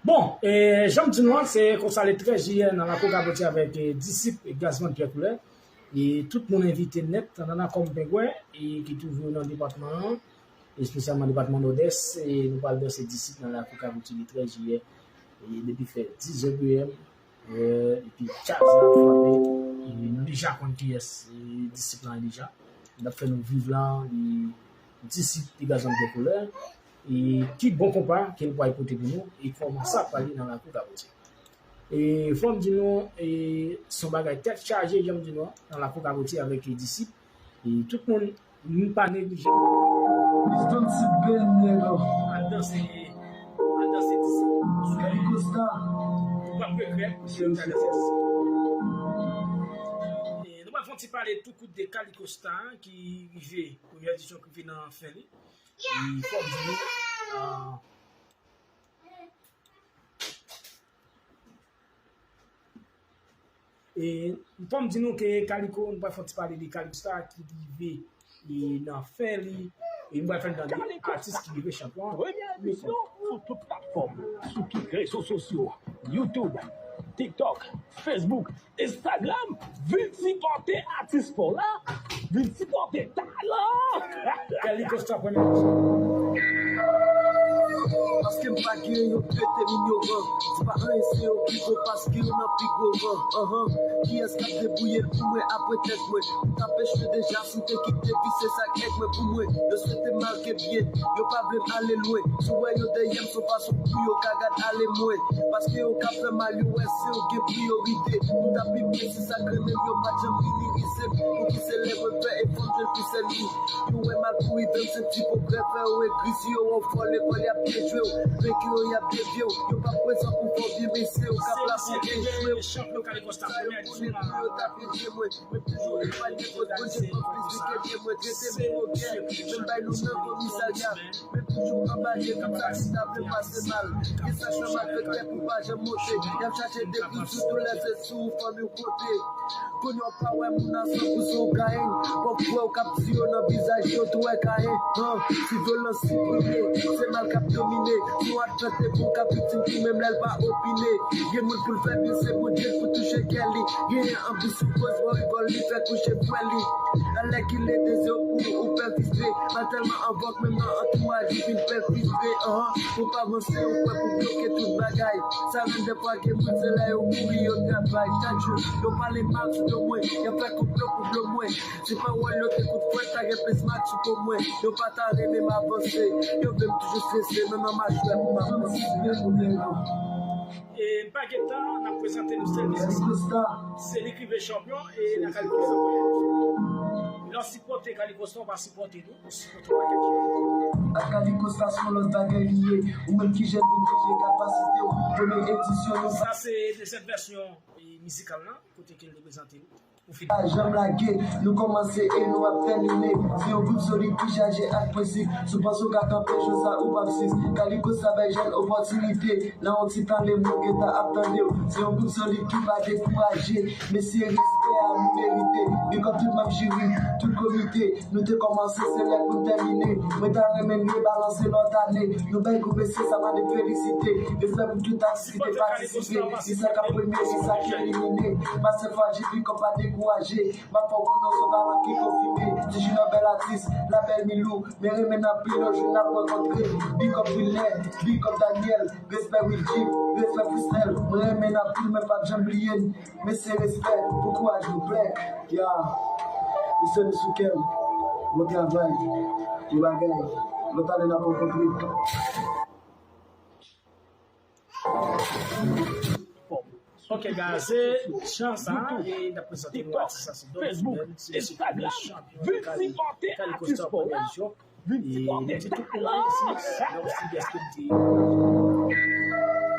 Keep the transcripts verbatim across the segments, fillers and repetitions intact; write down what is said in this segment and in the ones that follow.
Bon, e, jan m di nou an, se konsa le trèz jiyè nan lakou Kaboti avèk, e, Disip e Gazman Pyè Koulè. E tout moun envite nèt, Nana Kòm Pengwen, e ki toujou nan depatman an, espesyalman depatman Nòdès, e nou pral danse Disip nan lakou Kaboti le trèz jiyè, e depi fè dizèt P M, e, epi djaz la ap frape, e nou deja konn kiyès, e, Disip lan deja. N ap fè nou viv la, e, Disip e Gazman Pyè Koulè, e ki bon konpa ke l pral pote pou nou, e kòman sa pral ye nan lakou Kaboti. E fò m di nou, e, se yon bagay tèt chaje, jan m di nou an, nan lakou Kaboti avèk, e, Disip. E tout moun, nou pa neglije. Al danse, al danse Disip. Kali Costa. Ou p ap regrèt, al danse Disip. E nou pral fè yon ti pale tou kout de Kali Costa, ki rive, premyè edisyon ki rive nan fen li. E fò m di nou, ah, E fò m di nou ke Kaliko, nou pral fè yon ti pale de Kali Costa ki rive, e, nan fen li. E nou pral fè n tande atis ki rive chanpyon an. Premyè edisyon sou tout platfòm, sou tout rezo sosyo, YouTube, TikTok, Facebook, Instagram, vin sipòte atis pa w la, vin sipòte talan. Kali Costa premyè edisyon. Paske m pa gen yon trete m inyoran. Se pa anyen, se yo ki gwo paske yo nan pi gwo ran. Anhan. Kiyès k ap debouye l pou mwen apre tèt mwen? M t ap echwe deja si m te kite vise sa k èg mwen pou mwen. Yo swete m mal ke byen, yo pa vle m ale lwen. Si w wè yo dèyè m, se yon fason pou yo ka gad ale mwen. Paske yo ka fè mal, yo wè se yo gen priyorite. Pou ta pi byen, se sa k renmen m, yo pa t janm minimize m. Pouki se lè mwen fè efò m jwenn pi sèl wi. Yo wè mal pou rive m, se ti pwogrè fè yo egri. Si yo wè w fò lekòl, y ap dejwe w. Renke yo, y ap devye w. Yo p ap prezan pou fè w byen, men se yo k ap la pou dejwe w. Sa yo konnen pou yo ta pi byen mwen. Mwen toujou epanye koz Bondye ban plis vi ke byen mwen. Trete m pwogrè, menm bay nou nan komisarya. Men toujou anba je, tout sa ki ta vle pase mal. Gen sa sa malfektè pou pa janm monte. Y ap chache degri sou doulè, se sou fanmi w konte. Kounye a w pa wè moun a san pou son kayen. W ap kwè w k ap di yo nan vizaj yo tou wè kayen. Han, si vyolans siprime, se mal k ap domine. Si w ap plante pou w k ap viktim tou menm lè l pa opine. Gen moun pou l fè byen, se Bondye k pou touche kè li. Genyen anvi sou koz bò rivòl li fè kouche frè li. Alèkile dezi w pou ou pèfiste. Mal tèlman anvòg menm nan antouraj li vin pèfiste. Anhan, pou pa vanse ou kwè pou bloke tout bagay. Sa menm dèfwa gen moun se lè yo mouri yo travay. Chak jou yo pale mal sou do mwen, y ap fè konplo pou blo mwen. Si pawòl yo te kout fwèt, ta gen plis mak sou po mwen. Yo pa ta renmen m avanse, yo vle m toujou strese, menm nan machwè pou m avanse. E n pa gen tan, n ap prezante nou sèvis. Se li ki rive chanpyon e n a Kali Costa. Lè w sipòte Kali Costa, w pa sipòte nou, ou sipòte yon pakèt jèn. Ak Kali Costa se yon lòt bagay li ye. Ou menm ki jèn vin chèche kapasite w. Premye edisyon nou. Sa se dezyèm vèsyon, e, mizikal la, kote ke l te prezante nou. Pa janm lage, nou kòmanse e nou ap tèmine. Se yon gwoup solid ki chaje ak prensip. Si w panse w ka kanpe, jou sa ou p ap sis. Kali Costa bay jèn opòtinite. Nan yon ti tan, lemonn gentan ap tande w. Se yon gwoup solid ki pa dekouraje. Mesye, respè a nou merite. Big up tout manm jiri, tout komite. Nou te kòmanse, se lè pou n tèmine. Mwen ta renmen n rebalanse lòt ane. Nou bay gwoup mesye sa mande felisite. Respè pou tout atis ki te patisipe. Ni sa k ap premye, ni sa k elimine. Pastè Fadji, big up, pa dekouraje. M ap fè w konnen w se yon talan ki konfime. Ti Junior bèl atis, la bèl Milou. Men renmen n anpil, yon jou n ap rankontre. Big up Wilner, big up Daniel. Respè Will Jeep, respè Freestyle. Mwen renmen n anpil, mwen p ap janm bliye n. Mesye, respè pou kouraj nou, bèk. Ya. Mesye, nou sou kè m. Bon travay. Bon bagay. Lòt ane n ap rankontre. Ok, guys, se jan sa, e n ap prezante nou atis la sou Dòt Fidèl, se li ki chanpyon Kali, Kali Costa premyè edisyon. E nou di tout moun mèsi, mèsi dèske n te.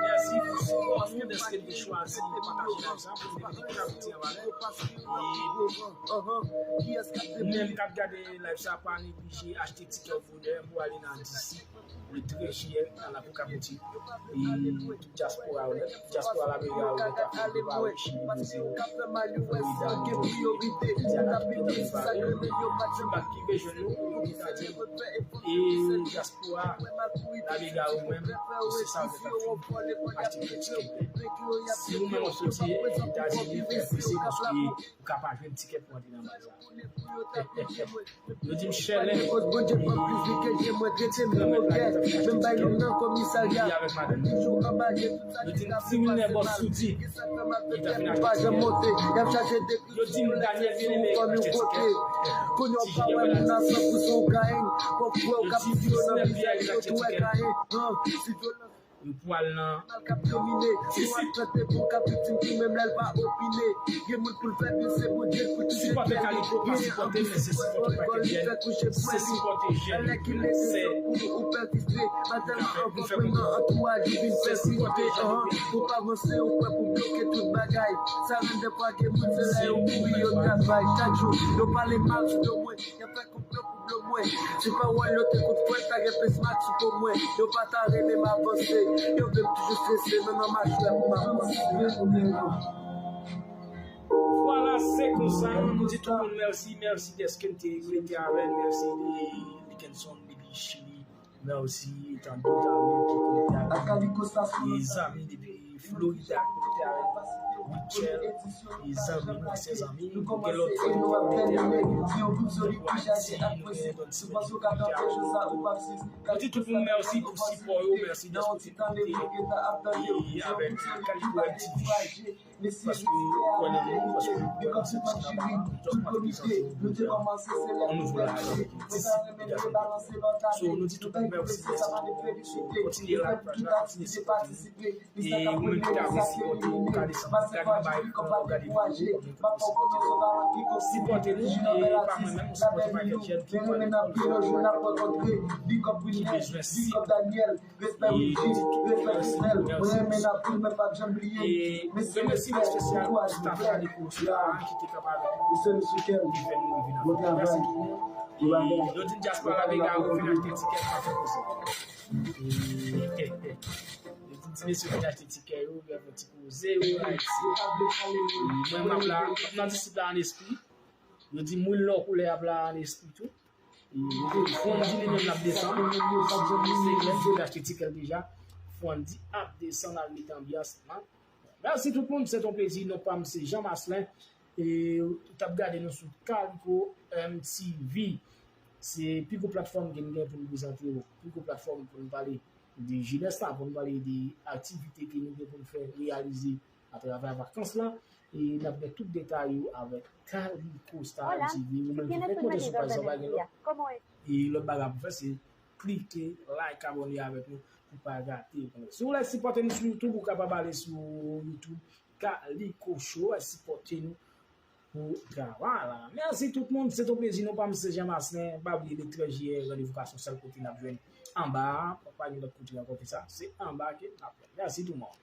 Mèsi pou Paske dèske te chwazi pataje live sa pou nou mete tout Ayiti an valè. E ou menm k ap gade live sa, pa neglije achte tikè bonè pou ale nan D C le trèz jiyè nan Lakou Kapeti. E tout dyaspora yo nèt, dyaspora La Vega yo nèt ap prepare Chili, Brezil, Florida, Miami, Indiana, tout ap prepare. Feedback ki bezwen nou, nou tande. E dyaspora La Vega yo menm, se sa yo fè achte tikè. Si ou menm w ap soti Etazini, fè prese paske ou ka pa jwenn tikè pou antre nan bal sa. Yo di m chèlè. Koz Bondye pran plis vi ke je mwen trete m pou okè. Menm bay nou nan komisarya. Toujou anba je tout sa ki ka se pase mal. Ki sa fè m ap fè tèt mwen pa janm monte. Y ap chache dekri sou ou kòm yon kote. Kounye w pa wè moun nan san pou san w ka en. Kòk frè w k ap di yo nan vizaj yo tou wè ka en. Si vyolans Pou al nan. Mal k ap domine. Si w ap tante pou w ka viktim tou menm lè l pa opine. Gen moun pou l fè byen se Bondye l pou touche kè li. Sipòte Kaliko, pa sipòte, men se sipòte pakèt jèn. Se sipòte jèn. Lè ki mete yo pou ou pèsiste. Pa tèlman anvan vreman antouraj ou vin pèsiste. Pou pa vanse ou pè pou bloke tout bagay. Sa rann dèfwa gen moun se lè yo mouri yo travay. Chak jou yo pale mal sou do mwen. Y ap fè konplo pou blo mwen. Si pawòl yo te kout fwèt, ta gen plis mak sou po mwen. Yo pa ta renmen m avanse. Yo vle m toujou strese, menm an machwè pou m avanse. Vwala, se konsa, nou di tout moun mèsi, mèsi dèske n te konekte avè n, mèsi Dickenson, depi Chili, mèsi Tando, Tando ki konekte avè n, e zanmi depi Florida konekte avè n, Mitchell, e zanmi nou, ansyen zanmi, nou gen lòt zanmi ki konekte avè n, nou gen Ayiti, nou gen lòt zanmi ki konekte avè n. Nou di tout moun mèsi pou sipò yo, mèsi dèske w te konekte avèk Kaliko M T V. Paske ou kwè nan nou, paske ou kwè nan sa k ap fèt, nou t ap fè prezans yo, nou di yon nouvo live avèk disip ki gason. So, nou di tout moun mèsi, mèsi pou kontinye like paj la, kontinye sipòte nou. E ou menm ki ta vle sipòte, ou ka desann, gade anba ekran, ou gade videyo, ou mete pou sipòte nou. Sipòte nou, e pa mwen menm, ou sipòte pakèt jèn ki kwè nan nou, ki bezwen sipòte nou. Respè Richie, respè Fidel, mwen renmen n anpil, mwen p ap janm bliye. Mesye, respè pou kouraj nou fè. Mesye, nou sou kè nou. Bon travay. Yo di dyaspora La Vega yo vin achte tikè, pa fè koze. Yo di ti mesye vin achte tikè yo, yo fè ti koze yo, Ayiti. Mwen, m ap la, m ap nan disip la an espri. Yo di Moulinot Couleur ap la an espri tou. Fondy li menm l ap desann. Se klè, m te achte tikè l deja. Fondy ap desann al mete anbyans la. Mèsi tout moun, se t on plezi. Non pa m se Jean Marcelin. E ou t ap gade nou sou Kaliko M T V. Se pi gwo platfòm ke n gen pou n prezante w. Pi gwo platfòm pou n pale de jenès la, pou n pale de aktivite ke nou gen pou n fè, reyalize atravè vakans la. E n ap gen tout detay yo avèk Kaliko Star M T V. Ou menm tou, fèk monte sou paj sa, pa gen lòt. E lòt bagay pou fè, se klike, like, abòne avèk nou pou pa rate. Si w vle sipòte nou sou YouTube, ou kapab ale sou YouTube, Kaliko Show, sipòte nou pou travay la. Mèsi tout moun, se t on plezi, non pa m se Jean Marcelin, pa bliye le trèz jiyè, randevou ka se yon sèl kote n ap jwenn anba a, pa gen lòt kote ankò ke sa, se anba ke n ap jwenn. Mèsi tout moun.